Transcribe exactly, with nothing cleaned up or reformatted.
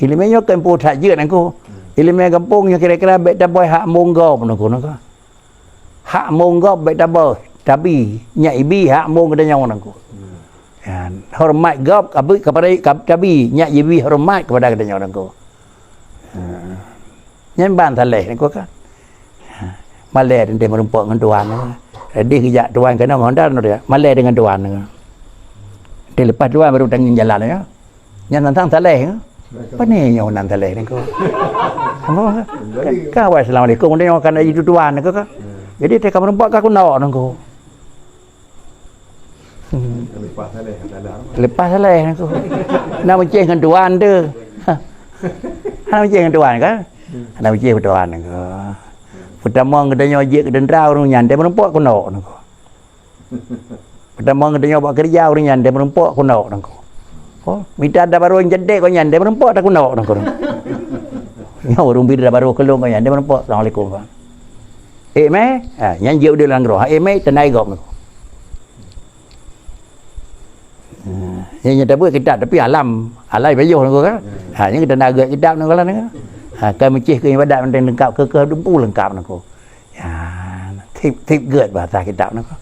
Ileumèe nyoe kan peue that jeuet Teungku. Ileumèe gampông nyoe kira-kira bèk tabôi hak mong gob Teungku, Teungku. Hak mong gob bèk tabôi, tabi, nyak ibi hak mong geutanyoe Teungku. Ya, horeumat gob, abi, kepada, ka-, tabi, nyak jibi horeumat kepada geutanyoe Teungku. Ha. Nyan ban saleh Teungku kan. Ha. Malèe teuntèe meurumpok ngon tuan. Jadi geujak tuan keunoe ngon dan dia. Malèe deungon tuan. Teuleupah tuan baru tangieng jalan ya. Nyan tantang saleh. Pane nyoe nan saleh Teungku. Apa? Ka, ka awai assalamualaikum dia nyoe kan jadi tuan Teungku kan. Jadi teuka meurumpok ka kunok Teungku. Hmm. Leupah saleh, salah. Leupah saleh Teungku. Nak meucéh ngon tuan tu. Ha. Nak meucéh ngon tuan kan? Nak meucéh ngon tuan Teungku. Peutamong geutanyoe jeuet keu teuntra ureueng nyan, dia meurumpok kunok Teungku. Peutamong geutanyoe bak keureuja ureueng nyan, dia meurumpok kunok Teungku. Oh, mita da barô nyang ceutek keu nyan, dia meurumpok takunok Teungku. Nyoe ureueng bi da barô keulong keu nyan, dia meurumpok, "Assalamualaikum, Pak." Eh, meh? Ha, nyan jeuet udeb lam groe. Ha, eh, meh, teunai gob Teungku. Ha, nyan, nyan tabeuet kitab, tapi alam, alai bayoh Teungku kan. Ha, nyan kita nak agak kitab Teungku lah Teungku. Ha, kan meucéh keu ibadat mantong leungkap, keu, keu dumpu leungkap Teungku. Ya, tip, tip gét bahasa kitab Teungku.